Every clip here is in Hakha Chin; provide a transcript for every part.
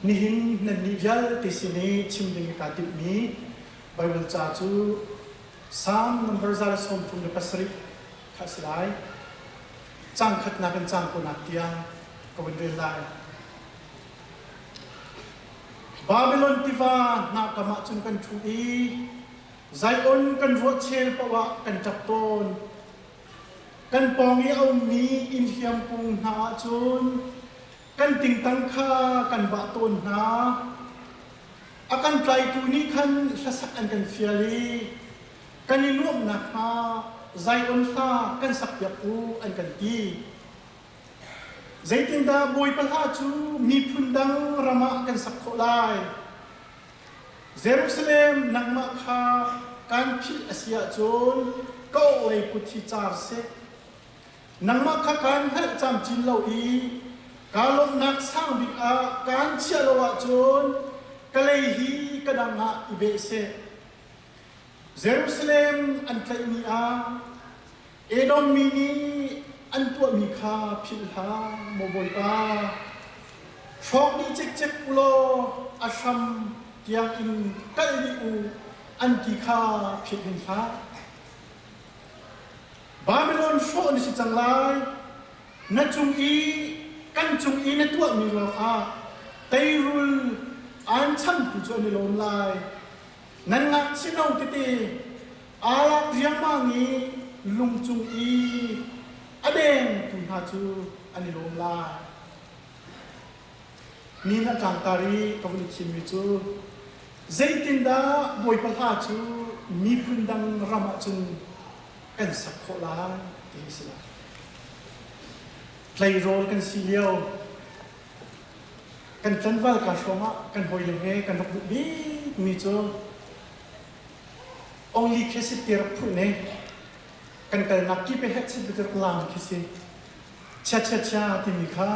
Nihin nannih vialte sin i chim ding i kaa timhmi Baibal ca cu Salm nambar 137 kha a si lai. Caang khatnak in caang kunak tiang ka vun rel lai. Babylon tiva hna kam ah cun kan ṭhu i Zion kan ruah chel paoh ah kan ṭap tawn. Kan pawng i a ummi inn hliam kung hna ah cun kan tingtang kha kan bah tawn hna. A kan tlaitu nih khan hlasak an kan fial i kan i nuamh nakhnga Zion hla kan sakpiak u an kan ti. Zeitindah Bawipa hla cu miphun dang ram ah kan sak khawh lai? Jerusalem nangmah kha kaan philh a si ahcun ka orhlei kut hi car seh. Nangmah kha kaan hngalh camcin lo i kaa lawmhnak sang bik ah kaan chiah lo ahcun ka lei hi ka dang ah i beh seh. Jerusalem an tlaihmi ah Edom mi nih an tuahmi kha philh hlah, maw Bawipa. Hrawk dih cikcek u law a hram tiangin kalh dih u an ti kha philh hin hlah. Babylon hrawh na si cang lai. Na cung i kan cung i na tuahmi ruangah teirul aan chamtu cu an i lawm lai. Nan ngakchia no tete Aa lak riangmang i lung cung i a dengtu hna cu an i lawm lai. Min a tlangtar i ka vun i thimmi cu zeitindah Bawipa hla cu miphun dang ram ah cun kan sak khawh lai ti a si lai. Tleirawl kan si lio kan tlanval ka hrawng ah kan hawile he kan rak duh bikmi cu Only khi si ti rak phuh ne. Kan kalnak kip i hek si ti rak laam khi si. Chia chia chia timi kha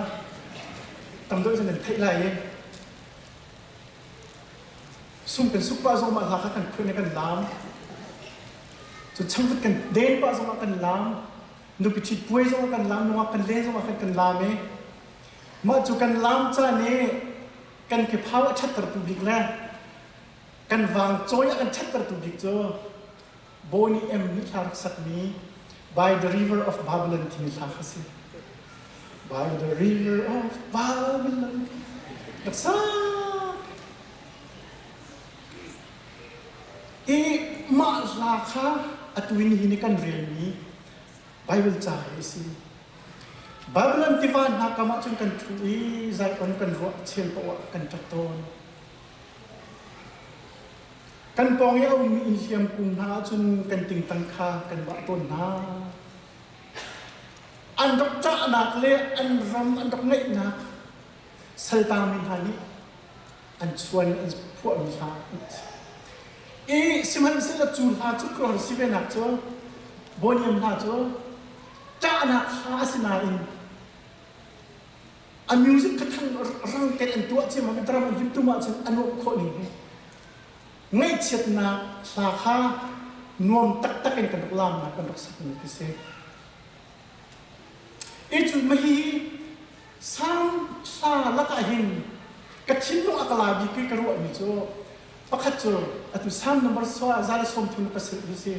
tam deuh cun nan theih lai i sum kan suk pah zong mah hla kha kan phun i kan laam. Cun changvut kan den pah zong ah kan laam. Nupi ṭhit puai zong ah kan laam, nungak kan len zong ah khan kan laam i mah cu kan laam caan i kan kephau a ṭhattertu bik le Kan vang cawi a kan ṭhattertu bik cu Boney M nih hla rak sakmi By the River of Babylon timi hla kha si. By the River of Babylon rak sak. I mah hla kha atu in hi ni kan relmi Bible ca hi a si. Babylon tiva hna kam ah cun kan ṭhu i Zion kan ruah chel paoh ah kan ṭap tawn. Kan pawng i a ummi inn hliam kung hna ahcun kan tingtang kha kan vah tawn hna. An rak ṭahnak le an ram an rak ngaihnak saltangmi hna nih an chuan an phuahmi hla an si. I sihmanhsehlaw cu hla cu khuaruahhar si venak cu Boniam hla cu ṭahnak hla a si nain A music kha thang rang tein an tuah ciammam i drum an vun tum ahcun a nuamh khawh ning hi ngaihchiatnak hla kha nuam taktak in kan rak laamnak kan rak sakmi khi si. I cu mahi Salm hla lakah hin ka thinlung a ka la bik i ka ruahmi cu pakhat cu atu Salm number 137 hi si.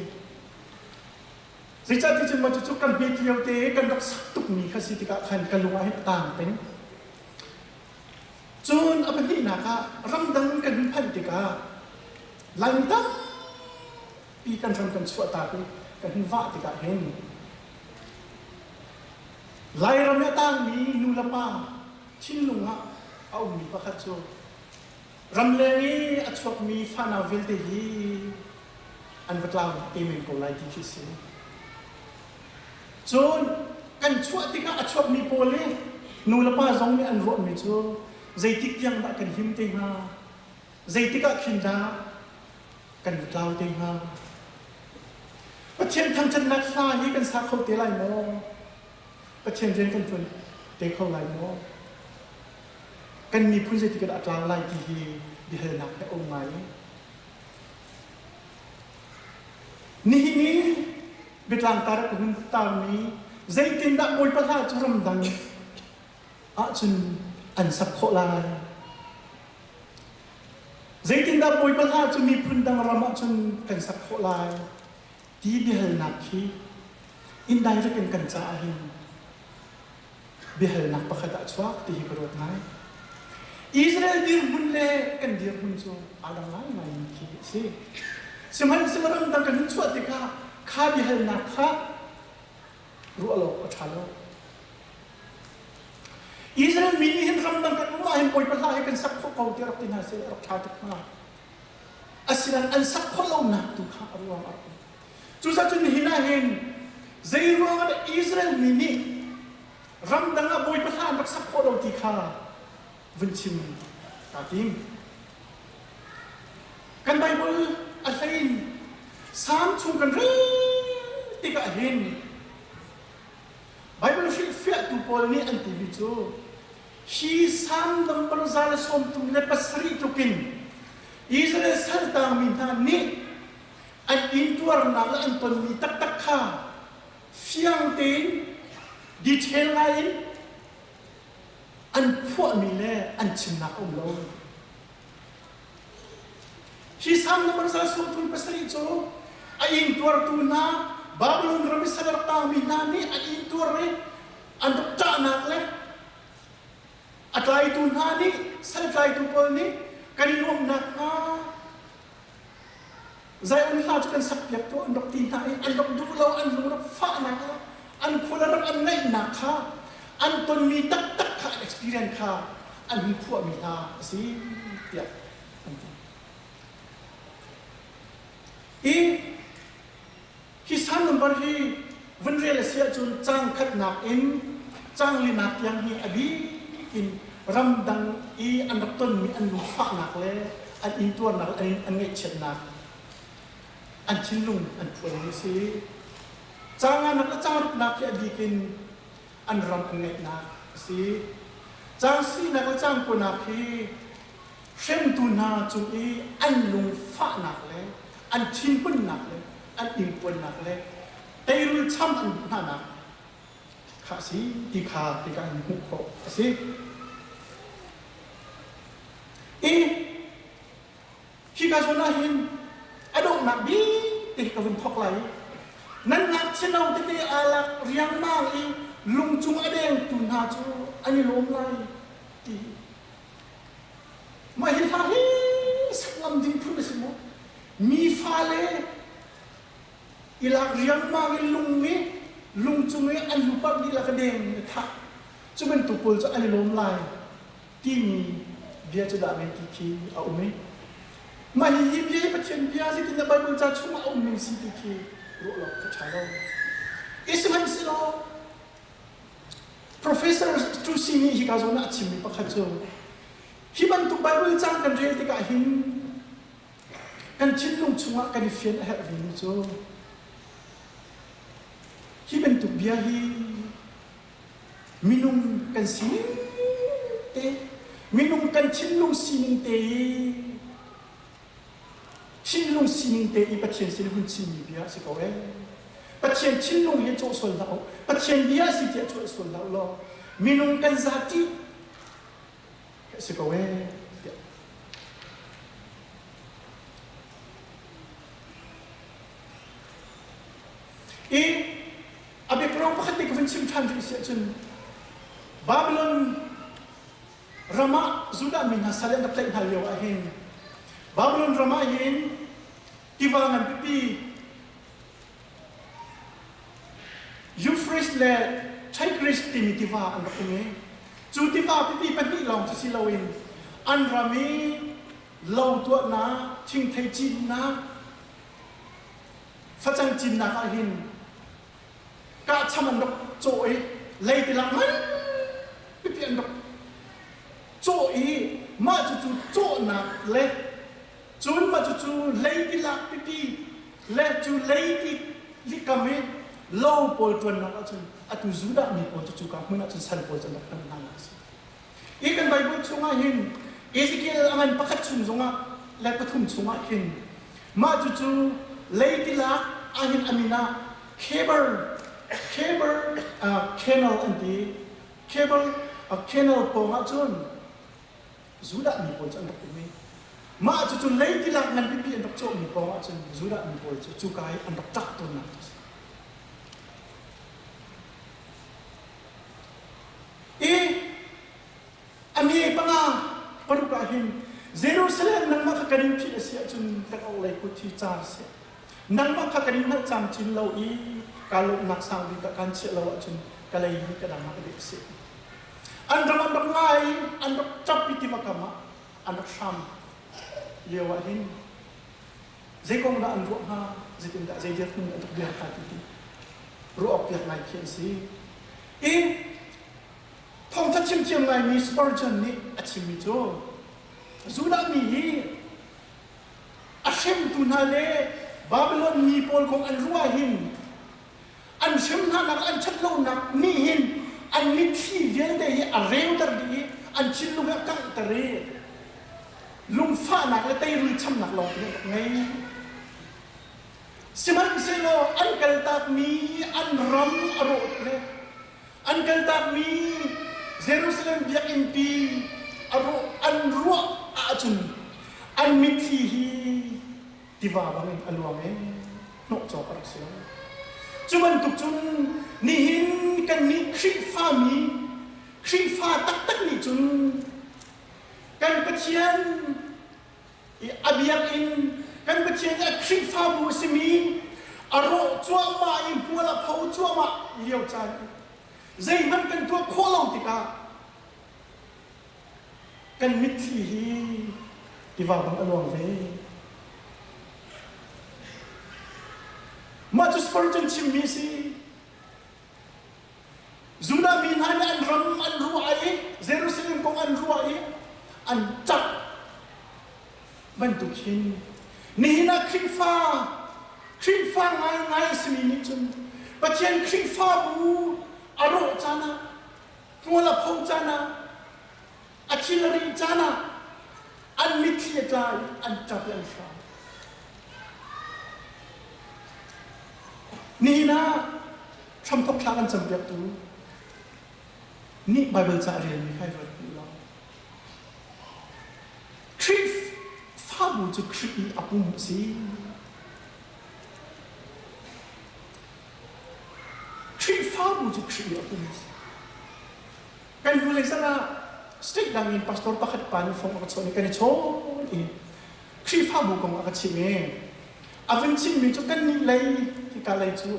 Zeicahtiah cun mah cucu kan hmet lio te kan rak sak tukmi kha si tikah khan ka lung ah hin a taang peng. Cun a pahnihnak ah ramdang kan hun phanh tikah Laimi tampi kan ram kan chuahtak i kan hun vah tikah hin Lairam i a taangmi nu le pa thinlung ah a ummi pakhat cu Ramleng i a chuakmi fanau vialte hi an va tlau te men ko lai ti khi a si. Cun kan chuah tikah a chuakmi pawl hi nu le pa zong nih an ruahmi cu zeitik tiang dah kan him te hnga? Zeitik ah khin dah kan va tlau te hnga? Pathian thangṭhatnak hla hi kan sa kho te lai maw? Pathian rian kan ṭuan te kho lai maw? Kan miphun zeitik ah dah a tlau lai ti hi biahalnak he a um ngai. Nihin i biatlangtar ka hun tarmi zeitindah Bawipa hla cu ramdang ahcun an sak khawh lai? Zeitindah Bawipa hla cu miphun dang ram ah cun kan sak khawh lai ti biahalnak khi indirect in kan caah hin biahalnak pakhat ah a chuak ti hi ka ruat ngai. Israel dirhmun le kan dirhmun cu aa dang ngaingaimi khi a si. Sihmanhsehlaw ramdang kan hun chuah tikah kha biahalnak kha ruah lo a ṭha lo. Israel mi nih hin ramdang kan um ah hin Bawipa hla hi kan sak khawh ko tiah rak ti hna seh rak ṭha tuk hnga. Asinain an sak khawh lonak tu kha a ruang a rak um. Cucaah cun nihin ah hin zei ruangah dah Israel mi nih ramdang ah Bawipa hla an rak sak khawh lo ti kha vun chim kaa tim. Kan Baibal a hlei in Salm chung kan rel tikah hin Baibal hrilhfiahtu pawl nih an timi cu hi Salm number 137 tlukin Israel saltangmi hna nih an intuarnak le an tonmi taktak kha fiang tein detail ngai in an phuahmi le an chimnak a um lo. Hi Salm number 137 cu a intuartu hna Babylon ram i sal a rak tangmi hna nih an intuar i an rak ṭahnak le a tlaitu hna nih sal tlaitu pawl nih kan i nuamhnak hnga Zion hla cu kan sakpiak tuah an rak ti hna i an rak duh lo an lung rak fahnak le an khua le ram an ngaihnak kha an tonmi taktak kha an experience kha an hun phuahmi hla a si tiah an ti. I hi Salm number hi vun rel a si ahcun caang khatnak in caang linak tiang hi a bik in ramdang i an rak tonmi an lungfahnak le an intuarnak le an ngaihchiatnak an thinlung an phuanmi a si. Caang nganak le caang ruknak hi a bik in an ram an ngaihnak a si. Caang sinak le caang kuanak hi hremtu hna cung i an lungfahnak le an thinhunnak le an ingpuannak le teirul cham an duh hnanak kha a si ti kha hika in hmuh khawh a si. I hika zawn ah hin a donghnak bik te hi ka vun thawk lai i nan ngakchia no tete aa lak riangmang i lungcung a dengtu hna cu an i lawm lai ti Mah hi hla hi sak ngam ding phun a si maw? Mi fale i lak riangmang in lung i lung cung i an lupar dihlak a deng i thah cu bantuk pawl cu an i lawm lai timi bia cu dah men ti khi a um i mah hi hi bia hi Pathian bia zeitindah Baibal ca chungah a umning si ti khi ruah lo ka ṭha lo. I sihmanhsehlaw Professor Tusi nih hika zawn ah a chimmi pakhat cu hi bantuk Baibal cang kan rel tikah hin kan thinlung chungah kan i fian a herh vemi cu hi bantuk bia hi minung kan sining te minung kan thinlung sining te i Thinlung sining te i Pathian sin hun chimmi bia a si ko ee. Pathian thinlung hi cawh sual hlah u. Pathian bia a si tiah cawh sual hlah u law minung kan zati a si ko ee tiah. I a biakro pakhat te ka vun chim ṭhan rih si ahcun Babylon ram ah Judah mi hna sal an rak tlaih hna lio ah hin Babylon ram ah hin tiva nganpipi Euphrates le Tigris timi tiva an rak um i cu tiva pipi pahnih lawng cu si loin an ram i lo tuahnak, thingthei cinnak, facang cinnak ah hin kahcham an rak cawh i leitilak ngan pipi an rak cawh i mah cucu cawhnak le cun mah cucu leitilak pipi le cu leiti likam i lo pawl ṭuannak ahcun atu Judah mi pawl cu cuka hmun ahcun sal pawl cu an rak hman hna nak a si. Hi kan Bible chungah hin Ezekiel a ngan pakhat chung zongah le pathum chungah khin mah cucu leitilak ahhin a min ah Kheber Kheber uh, Canal an ti Kheber uh, Canal pawng ah cun Judah mi pawl cu an rak um i. Mah cucu leitilak ngan pipi an rak cawhmi pawng ahcun Judah mi pawl cu cuka i an rak ṭah tawnnak cu a si. I a me panga paruk ah hin Jerusalem nangmah kha kan in philh a si ahcun kan orhlei kut hi car seh. Nangmah kha kan in hngalh camcin lo i kaa lawmhnak sang bik ah kaan chiah lo ahcun ka lei hi ka dang ah ka deh seh. An ram an rak ngai i an rak ṭap i tiva kam ah an rak hram lio ah hin zei kong dah an ruah hnga, zeitindah zei dirhmun an rak dir hnga ti ti ruah awk piak ngai khi an si. I thawngṭha chimthiam ngaimi Spurgeon nih a chimmi cu Judah mi hi a hremtu hna le Babylon mi pawl kong an ruah hin an hrem hnanak an ṭhatlonak nih hin an mitthli vialte hi a reuter dih i an thinlung hi a kanghter i lungfahnak le teirul chamnak lawng te an rak ngei. Sihmanhsehlaw an kaltakmi an ram a rawh le an kaltakmi Jerusalem biakinnpi a rawh an ruah ahcun an mitthli hi tiva bangin a luang i hnawh cawk a rak si lo. Cu bantuk cun nihin kannih Khrihfami, Khrihfa taktak nih cun kan Pathian i a biakinn, kan Pathian i a Khrihfabu a simi a rawh cuahmah i hmual a pho cuahmah lio caan i zeihmanh kan tuah khawh lo tikah Kan mitthli hi tiva bang a luang ve. Mah cu Spurgeon chimmi a si. Judah mi hna nih an ram an ruah i Jerusalem kong an ruah i an ṭap bantuk hin nihin ah Khrihfa Khrihfa ngaingai a simi nih cun Pathian Khrihfabu a rawh caan ah hmual a pho caan ah a thil a rih caan ah an mitthli a tla i an ṭap i an hram. Nihin ah hramthok thla kan campiaktu nih Baibal ca a relmi kha i ruat hnik law Khrihfabu cu Khrih i a pum a si. Khrihfabu cu Khrih i a pum a si. Kan hnulei zan ah state dang in pastor pakhat pa nih phone a ka chawn i kan i chawn i Khrihfabu kong a ka chimh i a vun chimmi cu kannih lei hika lei cu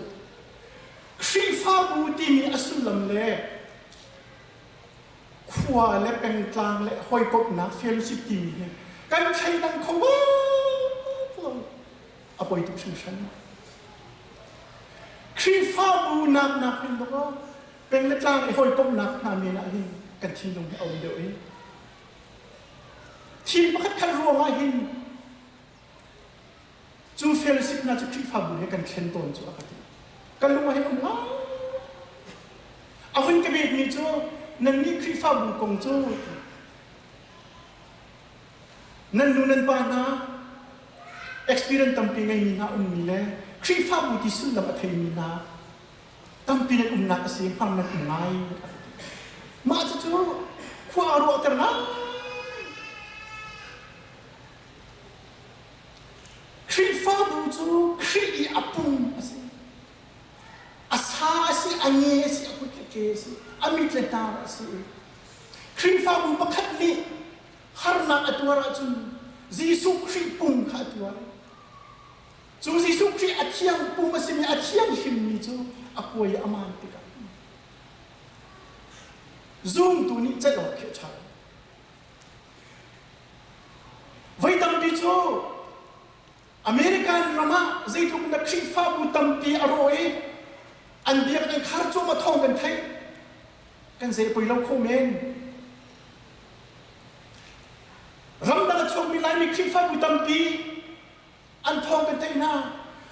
Khrihfabu timi a sullam le khua le pengtlang le hawikomhnak fellowship timi hi kan thleidang kho bak lo. A poi tuk hringhran. Khrihfabu nak nak hin bak peng le tlang i hawikomhnak hna men ah hin kan thinlung hi a um deuh i thil pakhat khat ruangah hin cu fellowship hna cu Khrihfabu he kan thlen tawn cu a ka ti. Kan lung ah hin um ngai. A vun ka bekmi cu nannih Khrihfabu kong cu Nan nu nan pa hna experience tampi ngeimi hna ummi le Khrihfabu ti sullam a theimi hna tampi nan umnak a si hmang nan um ngai. Mah cucu khua a ruahter ngai. Khrihfabu cu Khrih i a pum a si. A sa a si, a nge a si, a kut le ke a si, a mit le hnar a si. Khrihfabu pakhat nih harnak a tuar ahcun Jesuh Khrih pum kha a tuar. Cu Jesuh Khrih a thiang pum a simi a thianghlimmi cu a kuai i a maan tikah zumtu nih celh awk khi a ṭha lo. Voi tampi cu American ram ah zeitluk na Khrihfabu tampi a rawh i an biakinn khar cuahmah thawng kan theih. Kan zei poi lo kho men. Ramdang a chuakmi Laimi Khrihfabu tampi an thawng kan theih hna.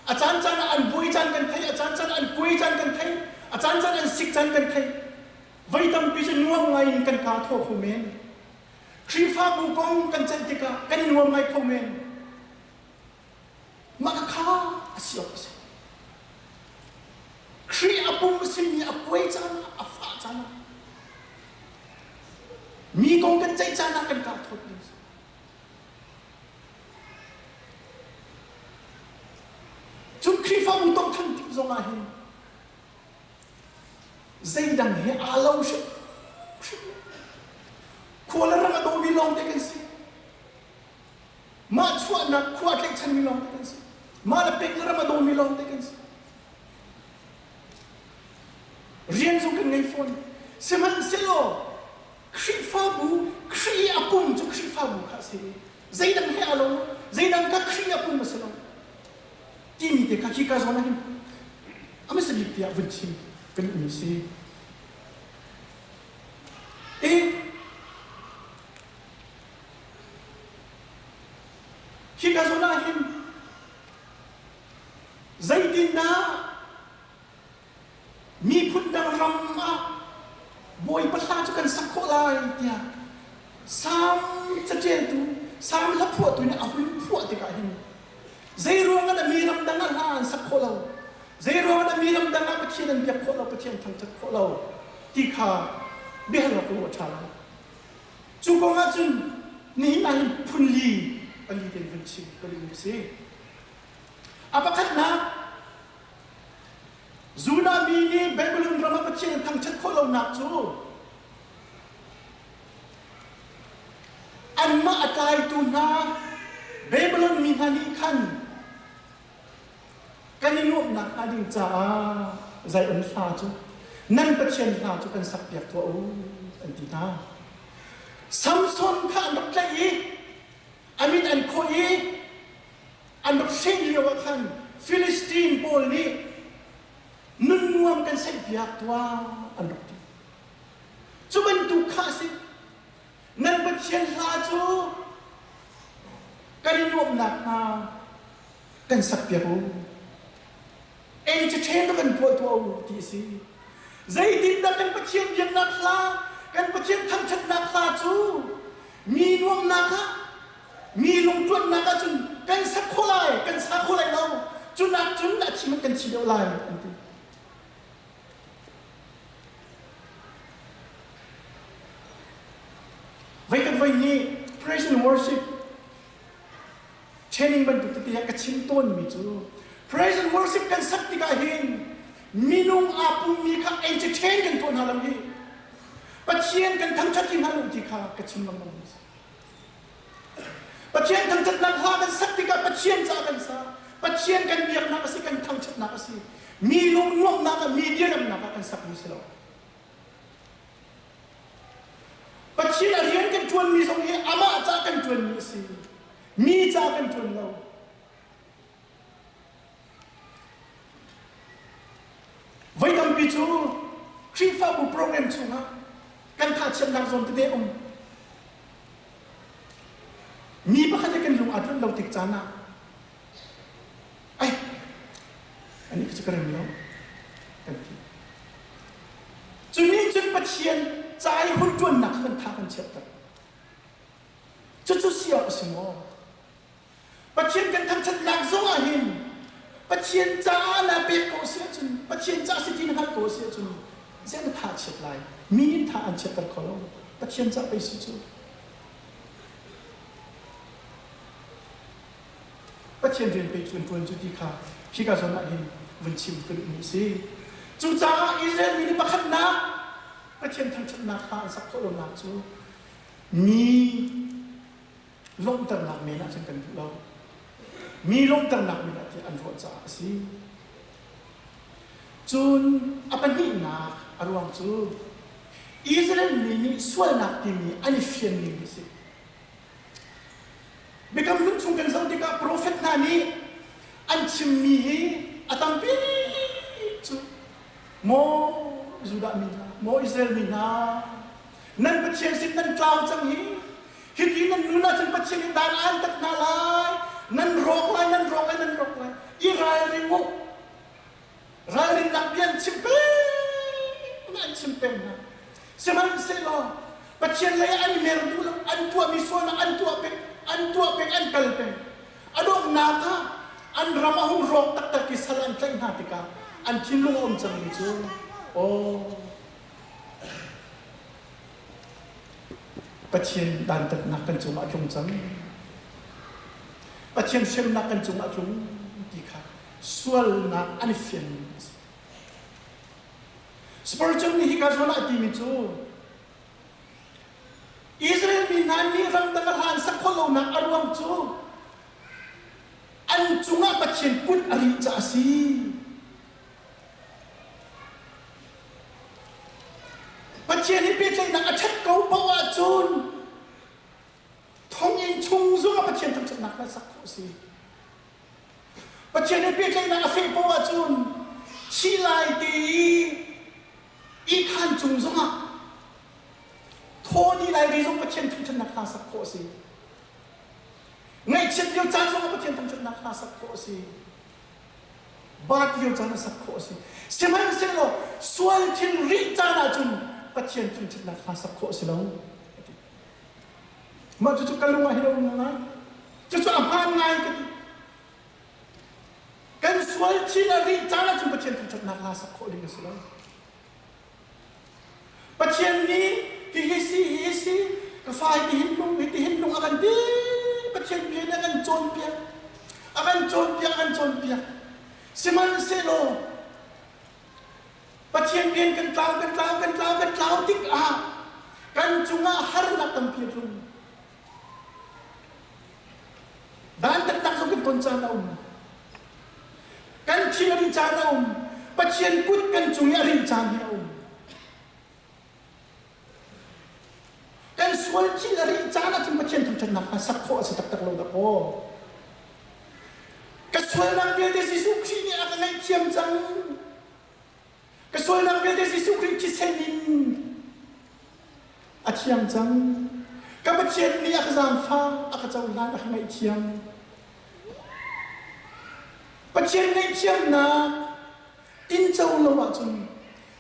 A caan caan ah an buai caan kan theih, a caan caan ah an kuai caan kan theih, a caan caan an sik caan kan theih. Voi tampi cu nuam ngai in kan kaa thaw kho men. Khrihfabu kong kan ceih tikah kan nuam ngai kho men. Mah kha a si awk a si. Khrih a pum a simi a kuai caan ah, a fah caan ah, mi kong kan ceih caan ah kan kah thawt ding si. zongah hin zeidang he aa lo hrimhrim. Khua le ram a dawmi lawngte kan si. Mah chuahnak khua tlaihchanmi lawngte kan si. Mah le pek le ram a dawmi lawngte kan si. Rian zong kan ngei fawn. Sihmanhsehlaw Khrihfabu, Khrih i a pum cu Khrihfabu kha a si. Zeidang he aa lo lo. Zeidang kha Khrih a pum a si lo. Timi te kha hika zawn ah hin a hmasa bik tiah vun chim kan um si. I hika zawn ah hin zeitindah miphun dang ram ah Bawipa hla cu kan sak khawh lai tiah Salm caṭialtu, Salm hla phuahtu nih a hun phuah tikah hin zei ruangah dah mi ramdang ah hla an sak khawh lo, zei ruangah dah mi ramdang ah Pathian an biak khawh lo, Pathian thangṭhat khawh lo ti kha biahal awk lu a ṭha lo. Cu kong ah cun nihin ah hin phun li pali tein vun chim ka duhmi a si. A pakhatnak, Judah mi nih Babylon ram ah Pathian an thangṭhat khawh lonak cu anmah a tlaitu hna Babylon mi hna nih khan kan i nuamhnak hnga ding caah Zion hla cu nan Pathian hla cu kan sakpiak tuah u an ti hna. Samson kha an rak tlaih i a mit an khawh i an rak hren lio ah khan Philistine pawl nih nun nuam kan saihpiak tuah an rak ti. Cu bantuk kha a si. Nan Pathian hla cu kan i nuamhnak hnga kan sakpiak u. Entertain kan tuah tuah u ti a si. Zeitindah kan Pathian biaknak hla, kan Pathian thangṭhatnak hla cu mi nuamhnak ah, mi lungtuannak ah cun kan sak kho lai, kan sa kho lai lo. Cu nak cun a thi kan thi deuh lai an ti. Voikhat voi nih praise and worship training bantuk tete ah ka chim tawnmi cu praise and worship kan sak tikah hin minung aa pummi kha entertain kan tuah hna lo hi Pathian kan thangṭhat hi hna lo ti kha ka chim lengmang mi si. Pathian thangṭhatnak hla kan sak tikah Pathian caah kan sa. Pathian kan biaknak a si, kan thangṭhatnak a si. Mi lung nuamhnak ah, mi diriamnak ah kan sakmi si lo. Pathian a rian kan ṭuanmi zong hi amah caah kan ṭuanmi a si. Mi caah kan ṭuan lo. Voi tampi cu Khrihfabu program chungah kan thachiatnak zawn tete um. Mi pakhat he kan lung aa tlunh lo tik caan ah ai ani cu ka rem lo kan ti. Cu nih cun Pathian ca i hun ṭuannak kha kan tha kan chiatter. Cucu si awk a si maw? Pathian kan thangṭhatnak zong ah hin Pathian caah naa pek ko si ahcun Pathian caah si ti na hngalh ko si ahcun zei na tha chiat lai? Mi nih tha an chiatter kho lo. Pathian caah pei si cu. Pathian rian pei cu an ṭuan cu ti kha hika zawn ah hin vun chim ka duhmi a si. Cucaah Israel mi nih pakhatnak Pathian thangṭhatnak hla an sak khawh lonak cu mi lawmhternak men ah cun kan duh lo. Mi lawmhternak men ah tiah an ruah caah a si. Cun a pahnihnak a ruang cu Israel mi nih sualnak timi an i fian ning a si. Biakam Hlun chung kan zoh tikah profet hna nih an chimmi hi a tampi cu maw Judah mi hna, maw Israel mi hna, nan Pathian sin nan tlau cang hi Hiti nan nun ahcun Pathian nih dan aan tat hna lai. Nan rawk lai, nan rawk lai, nan rawk lai. I ralring u. Ralrinnak bia an chim peng, an chim peng hna. Sihmanhsehlaw Pathian lei an i mer duh lo, an tuahmi sualnak an tuah peng, an tuah peng, an kal peng. A donghnak ah an ram a hung rawk taktak i sal an tlaih hna tikah an thinlung a um cangmi cu aw Pathian dantatnak kan cungah a tlung cang. Pathian hremnak kan cungah a tlung ti kha Sualnak an i fianmi a si. Spurgeon nih hika zawn ah a timi cu Israel mi hna nih ramdang a hlan sak khawh lonak a ruang cu an cungah Pathian kut a rih caah a si. Pathian hi pehtlaihnak a ṭhat ko paoh ahcun thonginn chung zongah Pathian thangṭhatnak hla sak khawh a si. Pathian he pehtlaihnak a feh paoh ahcun thi lai te i ihkhan cung zongah thaw dih lai ri zong Pathian thangṭhatnak hla sak khawh a si. Ngaihchiat lio caan zongah Pathian thangṭhatnak hla sak khawh a si. Baat lio caan ah sak khawh a si. Sihmanhsehlaw sual thil rih caan ahcun Pathian thangṭhatnak hla sak khawh a si lo. Mah cucu ka lung ah hin a um ngai. Cucu a hmaan ngai ka ti. Kan sual thil a rih caan ahcun Pathian thangṭhatnak hla sak khawh ding a si lo. Pathian nih hihi si hihi si ka fa hitihin nung hitihin nung a kan ti Pathian bia nih a kan cawnpiak a kan cawnpiak a kan cawnpiak sihmanhsehlaw Pathian rian kan tlau kan tlau kan tlau kan tlau tikah kan cungah harnak tampi a tlung Dantatnak zong kan ton caan a um. Kan thil a ri caan a um. Pathian kut kan cung i a rin caan hi a um. Kan sual thil a rih caan ahcun Pathian thangṭhatnak hna sak khawh a si taktak lo dah kaw. Ka sualnak vialte Jesuh Khrih nih a ka ngaihthiam cang. Ka sualnak vialte Jesuh Khrih thisen in a thiang cang. Ka Pathian nih a ka zaangfah, a ka cohlan, a ka ngaihthiam. Pathian ngaihthiamnak tinco lo ahcun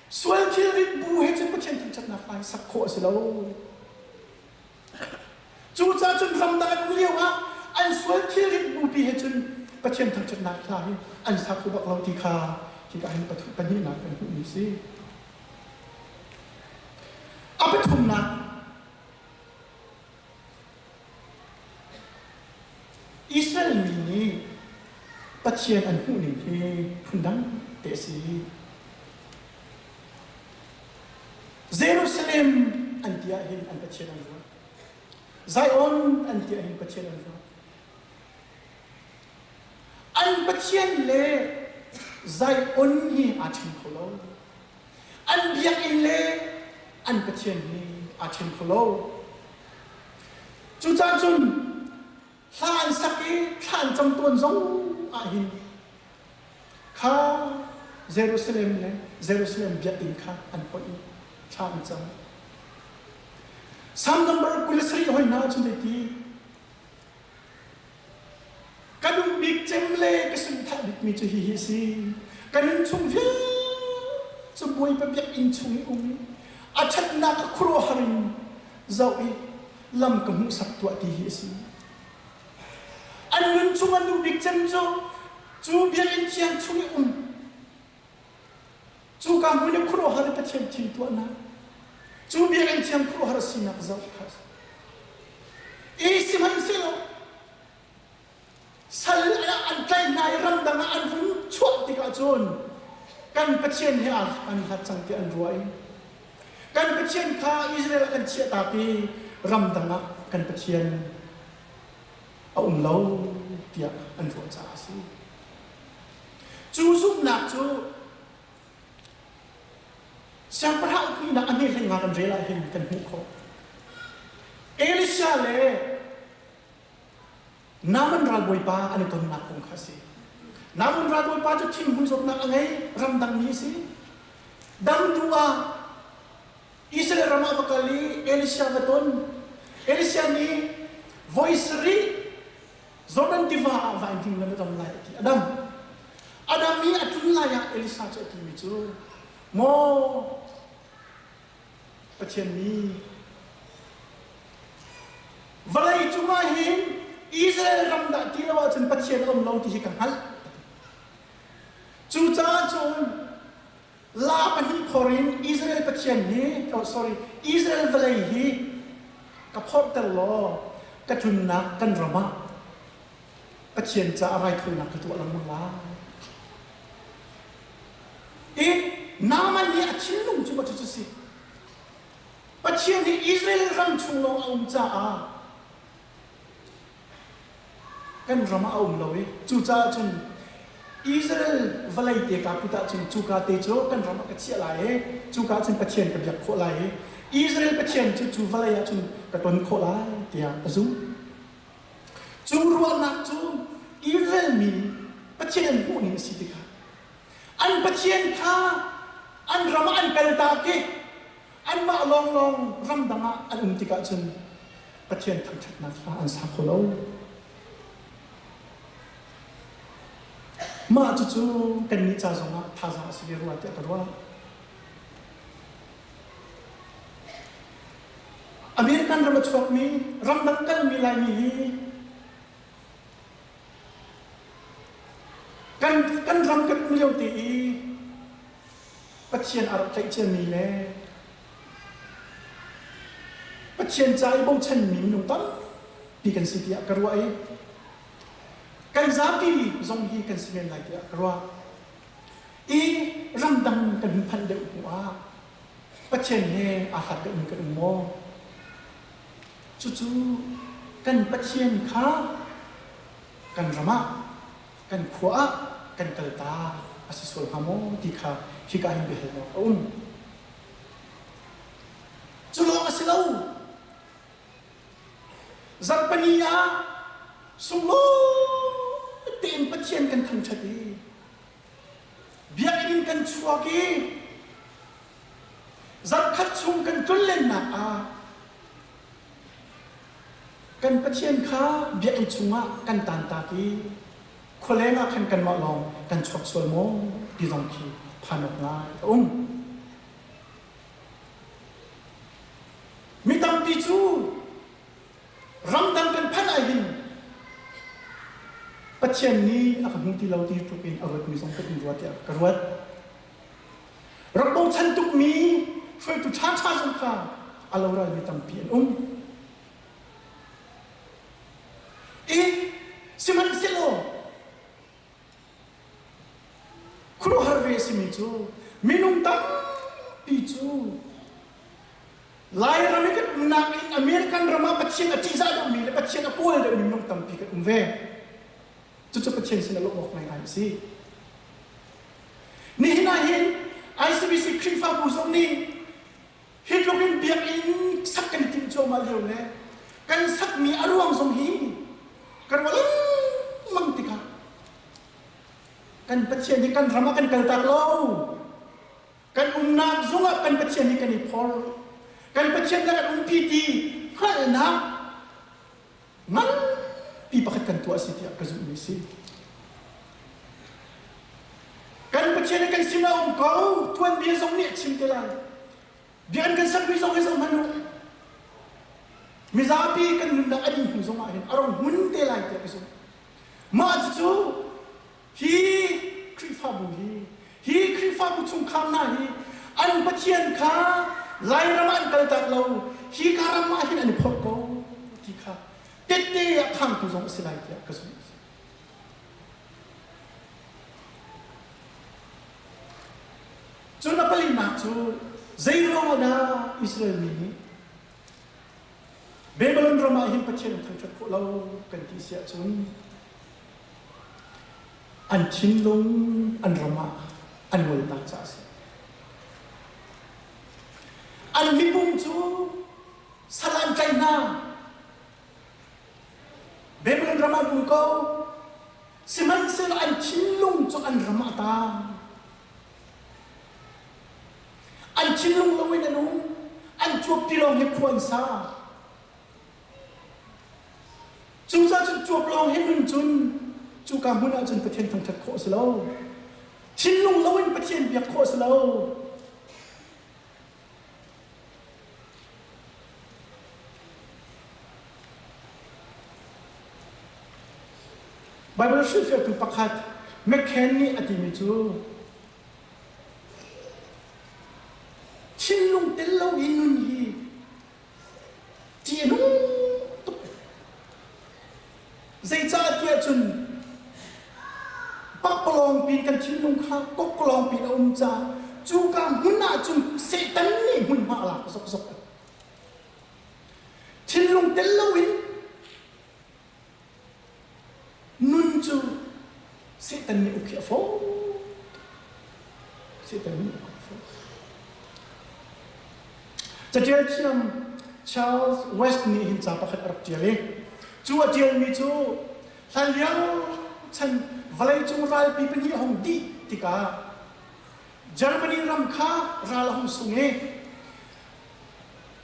sual thilrit bu he cun Pathian thangṭhatnak hla hi sak khawh a si lo. Cucaah cun ramdang an um lio ah an sual thilrit bupi he cun Pathian thangṭhatnak hla hi an sa kho bak lo ti kha hika hin pahnihnak kan hmuhmi a si. A pathumnak Israel mi nih Pathian an hmuhning hi phundang te a si. Jerusalem an ti ahhin an Pathian an ruat. Zion an ti ahhin Pathian an ruat. An Pathian le Zion hi aa ṭhen kho lo. An biakinn le an Pathian hi aa ṭhen kho lo. Cucaah cun hla an sak i thla an cam tawn zong ahhin kha Jerusalem le Jerusalem biakinn kha an hoih i thla an cam. Psalm number 27 hoi hna ahcun zeiti Ka duh bik cem le ka sunthah bikmi cu hihi a si. Ka nun chung vialte cu Bawipa biakinn chung i um i a ṭhatnak kha khuaruahhar in zoh i lam ka hmuhsak tuah ti hi a si. An nun chung an duh bik cem cu cu biakinn thiang chung i um cuka hmun i khuaruahhar i Pathian thil tuahnak cu biakinn thiang khuaruahhar sinak zoh kha a si. I sihmanhsehlaw sal an tlaih hna i ramdang ah an vun chuah tikah cun kan Pathian he an hlat cang ti an ruah i kan Pathian kha Israel ah kan chiahtak i ramdang ah kan Pathian a um lo tiah an ruah caah a si. Cu zumhnak cu Siangpahrang uknak a hme hlei nga kan rel ah hin kan hmuh khawh. Elisha le Naaman ralbawipa an i tonnak kong kha a si. Naaman ralbawipa cu thinhun zawtnak a ngei, ramdang mi a si. Dam duh ah Israel ram ah va kal i Elisha va ton. Elisha nih voi sarih Jordan tiva ah va in hring na dam lai a ti. A dam. A dam i a tlun lai ah Elisha cu a timi cu, Maw Pathian mi, vawlei cungah hin Israel ram dah ti lo ahcun Pathian a um lo ti hi ka hngalh. Cucaah cun La pahnih phor in Israel Pathian hi, oh sorry, Israel vawlei hi ka phorhter law ka tlunnak kan ram ah Pathian caah raithawinak ka tuah lengmang lai. I Naaman nih a thinlung cu maw cucu si? Pathian nih Israel ram chung lawng a um caah kan ram ah a um lo i cucaah cun Israel vawlei te ka kut ah cun cuka te cu kan ram ah ka chiah lai i cuka ah cun Pathian ka biak khawh lai i Israel Pathian cu cu vawlei ah cun ka ton khawh lai tiah a zumh. Cu ruahnak cu Israel mi Pathian an hmuh ning a si tikah an Pathian kha an ram ah an kaltak i anmah lawnglawng ramdang ah an um tikah cun Pathian thangṭhatnak hla an sa kho lo. Mah cucu kannih ca zongah thazaang a si ve rua tiah ka ruah. American ram a chuakmi, ramdang kalmi Laimi hi kan, kan ram kan um lio te i Pathian a rak tlaih ciami le Pathian ca i bochanmi minung tampi kan si tiah ka ruah i kan zapi zong hi kan si men lai tiah ka ruah. I ramdang kan hun phanh deuh hnu ah Pathian he aa hlat deuhmi kan um maw? Cucu kan Pathian kha kan ram ah kan khua ah kan kaltak a si sual hnga maw ti kha hika hin biahalnak a um. Cu lawng a si lo. Zarhpini ah sunglawi tein Pathian kan thangṭhat i biakinn in kan chuak i zarhkhat chung kan tlunlennak ah Kan Pathian kha biakinn chungah kan taantak i khualeng ah khan kanmah lawng kan chuak sual maw ti zong khi phan awk ngai a um. Mi tampi cu ramdang kan phanh ahhin Pathian nih a ka hmu ti lo ti tluk in a ruatmi zong kan um rua tiah ka ruat. Rak bochan tukmi hruaitu ṭhaṭha zong kha a loralmi tampi an um. I sihmanhsehlaw khuaruahhar ve a simi cu minung tampi cu Lairam i kan umnak in American ram ah Pathian a ṭihzah deuhmi le Pathian a kawl deuhmi minung tampi kan um ve. Cucu Pathian sin a lawmh awk ngaingai a si. Nihin ah hin ICBC Khrihfabu zong nih hi tluk in biakinn sak kan i timh cuahmah lio le kan sakmi a ruang zong hi kan ruah lengmang tikah kan Pathian hi kan ram ah kan kaltak lo. Kan umnak zungah kan Pathian hi kan i phor. Kan Pathian le kan umpi ti hngalhnak nganpi pakhat kan tuah a si tiah ka zumhmi a si. Kan Pathian hi kan sinah um ko, tuanbia zong nih a chim te lai. Bia an kan sakmi zong hi zoh hmanh u. Mizapi kan nunnak a ding hnu zong ah hin a rong hmun te lai tiah ka zumh. Mah cucu Hi Khrihfabu hi, hi Khrihfabu chungkhar hna hi an Pathian kha Lairam ah an kaltak lo, hi ka ram ah hin an i phorh ko ti kha tette a khangtu zong a si lai tiah ka zumh. Cun a palinak cu zei ruangah dah Israel mi nih Babylon ram ah hin Pathian an thangṭhat khawh lo kan ti si ahcun An thinlung an ram ah an ngoltak caah a si. An mipum cu sal an tlaih hna. Babylon ram ah an um ko. Sihmanhsehlaw an thinlung cu an ram ah a taang. An thinlung loin an um. An cuap tilawng he khua an sa. Cucaah cun cuap lawng he nun cun cuka hmun ah cun Pathian thangṭhat khawh a si lo. Thinlung loin Pathian biak khawh a si lo. Baibal hrilhfiahtu pakhat McCann nih a timi cu thinlung tel lo i nun hi Ṭih a nung tuk. Zeicahtiah cun. Pakpalawng pin kan thinlung kha kokpalawng pin a um caah cuka hmun ah cun Satan nih hmunhma a lak zokzok. Thinlung tel loin Nun cu Satan nih uk hi a fawi. Satan nih uk a fawi. Catial thiam Charles West nih hin ca pakhat a rak ṭial i cu a ṭialmi cu hlanlio chan vawleicung ralpi pahnih a hung dih tikah Germany ram kha ral a hung sung i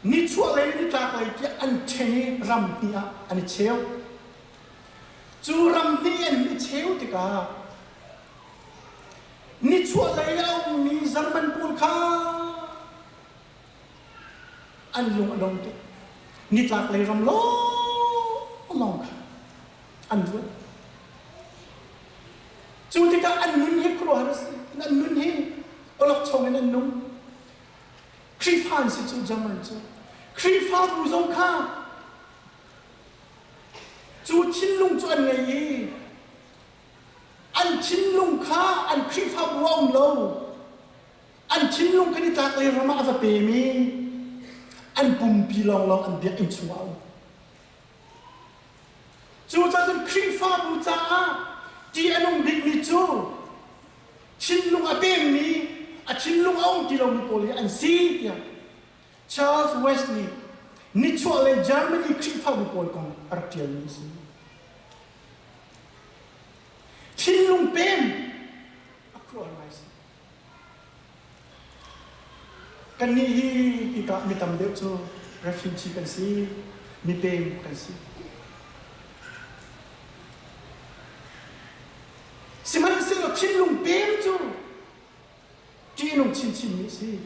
nichuahlei le nitlaklei tiah an ṭhen i ram hnih ah an i cheu. Cu ram hnih an i cheu tikah nichuahlei a ummi German pawl kha an lung a dong tuk. Nitlaklei ram lawnglawng kha an ruat. Cu tikah an nun hi khuaruahhar a si. An nun hi awlokchong in an nung. Khrihfa an si cu German cu. Khrihfabu zong kha cu thinlung cu an ngei i an thinlung kha an Khrihfabu a um lo. An thinlung kha nitlak lei ram ah a va pem i an pumpi lawnglawng an biakinn chungah a um. Cucaah cun Khrihfabu caah ṭih a nung bikmi cu thinlung a pemmi, a thinlung a um ti lomi pawl hi an si tiah Charles West nih nichuahlei Germany Khrihfabu pawl kong a rak ṭialmi a si. Thinlung pem a khuar ngai si. Kannih hi hika mi tam deuh cu refugee kan si, mipem kan si. Sihmanhsehlaw thinlung pem cu ṭihnung chinchinmi a si.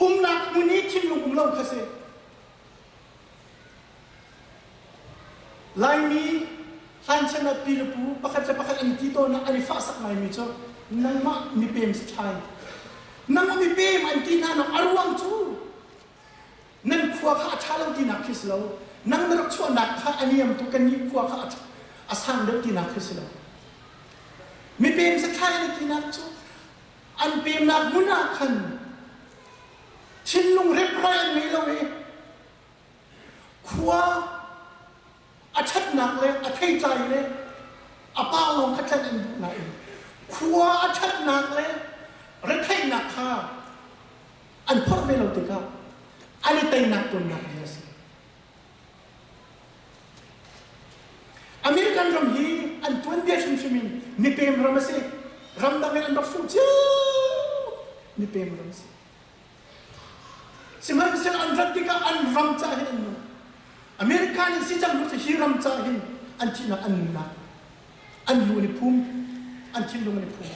Umnak hmun i thinlung um lo kha si. Laimi hlanchan ah pi le pu pakhat le pakhat an i ti tawn ah an i fahsak ngaimi cu nangmah mipem si thlai. Nangmah mipem an ti hna nak a ruang cu nan khua kha a ṭha lo tinak khi si lo. Nang na rak chuahnak kha a niam tuk kannih khua kha a sang deuh tinak khi si lo. Mipem si thlai an i tinak cu an pemnak hmun ah khan thinlung reprai an ngei lo i khua a ṭhatnak le a theitlai le a pa lawng kha tlanh an duh nain khua a ṭhatnak le retheihnak kha an phorh ve lo tikah an i teinak tawnnak bia a si. American ram hi an tuanbia hrimhrim in mipem ram a si. Ramdang in an rak fuh cio mipem ram a si. Sihmanhsehlaw an rat tikah an ram ca hin an nung. America nih si cang cu hi ram ca hin an thihnak an nunnak an lu an i phum an thinlung an i phum.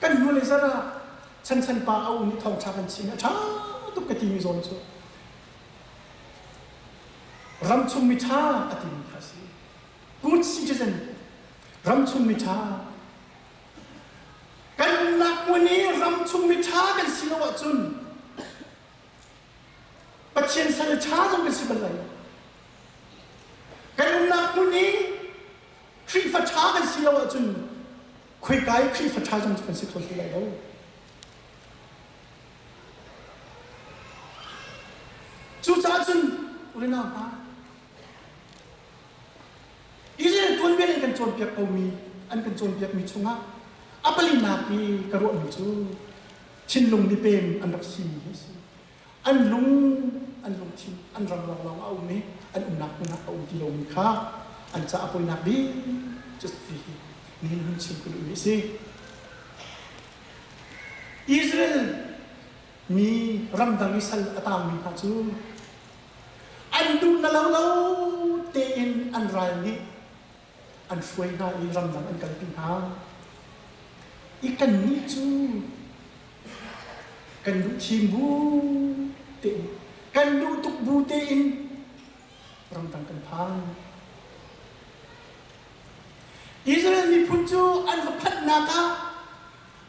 Kan hnu le zar ah chanchan pa a um i thawngṭha kan chim i a ṭha tuk ka timi zawn cu ramchung miṭha a timi kha a si. Good citizen ramchung miṭha kan umnak hmun i ramchung miṭha kan si lo ahcun Pathian sal ṭha zong kan si bal lai lo. Kan umnak hmun i Khrihfa ṭha kan si lo ahcun khoika i Khrihfa ṭha zong cu kan si kho hlei lai lo. Cucaah cun ulenau hna, Israel tuanbia in kan cawnpiak komi an kan cawnpiakmi chungah a palinak i ka ruahmi cu thinlung mipem an rak simi hi a si. An lung an lungthin an ram lawnglawng a um i an umnak hmun ah a um ti lomi kha an ca a poinak bik cu ti hi nihin hun chim ka duhmi a si. Israel mi ramdang i sal a tangmi hna cu an duh na lo lo tein an ral nih an hruai hna i ramdang an kalpi hna. I kannih cu kan duh thim bu tein kan duh tuk bu tein ramdang kan phan. Israel miphun cu an va phanhnak ah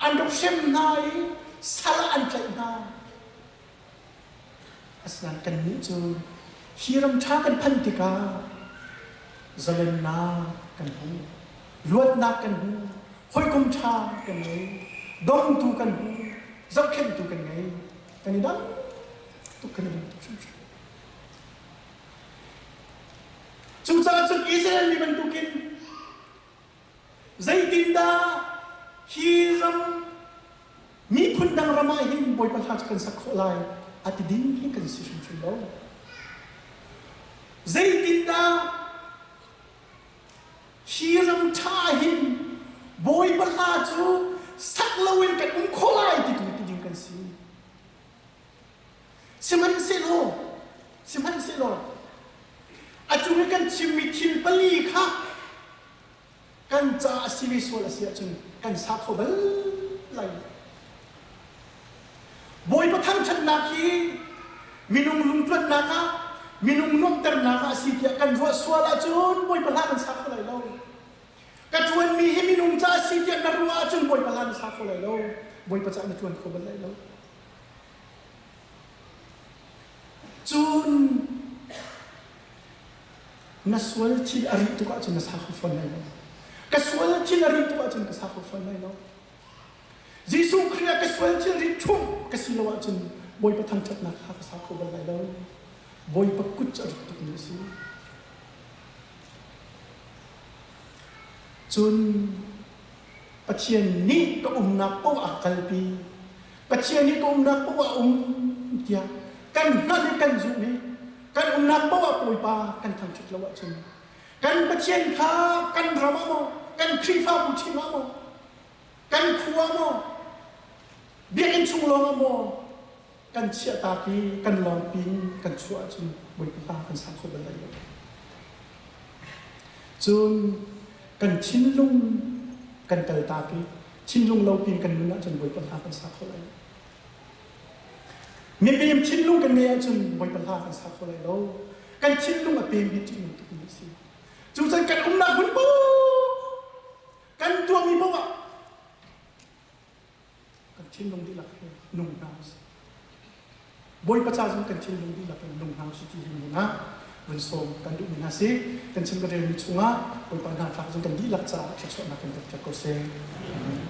an rak hrem hna i sal ah an tlaih hna. Asinain kannih cu hi ram ṭha kan phanh tikah. Zalennak kan hmu. Luatnak kan hmu. Hawikom ṭha kan ngei. Dongtu kan hmu. Zohkhenhtu kan ngei. Kan i dang tuk kan i dang tuk hrimhrim. Cucaah cun Israel mi bantukin Zeitindah hi ram miphun dang ram ah hin Bawipa hla cu kan sak khawh lai a ti ding hi kan si hrimhrim lo. Zeitindah hi ram ṭha ah hin Bawipa hla cu sak loin kan um khawh lai ti tu ti ding kan si. Sihmanhsehlaw, sihmanhsehlaw, a cung i kan chimmi thil pali kha kan ca a si ve sual a si ahcun kan sa kho bal lai lo. Bawipa thangṭhatnak hi minung lungtluannak ah, minung nuamhternak ah a si tiah kan ruah sual ahcun Bawipa hla kan sa kho lai lo. Ka ṭuanmi hi minung ca a si tiah na ruah ahcun Bawipa hla na sa kho lai lo. Bawipa caah na ṭuan kho bal lai lo. Cun na sual thil a rih tuk ahcun na sa kho fawn lai lo. Ka sual thil a rih tuk ahcun ka sa kho fawn lai lo. Jesuh Khrih ah ka sual thil rih ṭhumh ka si lo ahcun Bawipa thangṭhatnak kha ka sa kho bal lai lo. Bawipa kut cu a rit tukmi a si. Cun Pathian nih ka umnak paoh a kalpi. Pathian nih ka umnak paoh ah um tiah kan hngalh i kan zumh i kan umnak paoh ah Bawipa kan thangṭhat lo ahcun kan Pathian kha kan ram ah maw kan Khrihfabu ṭhim ah maw kan khua maw biakinn chung lawng ah maw kan chiahtak i kan lawngpi in kan chuah ahcun Bawipa hla kan sa kho bal lai lo. Cun kan thinlung kan kaltak i thinlung lo piin kan nun ahcun Bawipa hla kan sa kho lai lo. Mipem thinlung kan ngeih ahcun Bawipa hla kan sa kho lai lo. Kan thinlung a pem hi ṭihnung tukmi a si. Cucan kan umnak hmun paoh kan tuahmi paoh ah kan thinlung dihlak he nung hna usih. Bawipa ca zong kan thinlung dihlak in nung hna usih ti hi hmun ah vun sawm kan duhmi hna si. Kan chim kan relmi chungah Bawipa hna tlak zong kan dihlak caah thluachuahnak kan pek ko seh. Amen.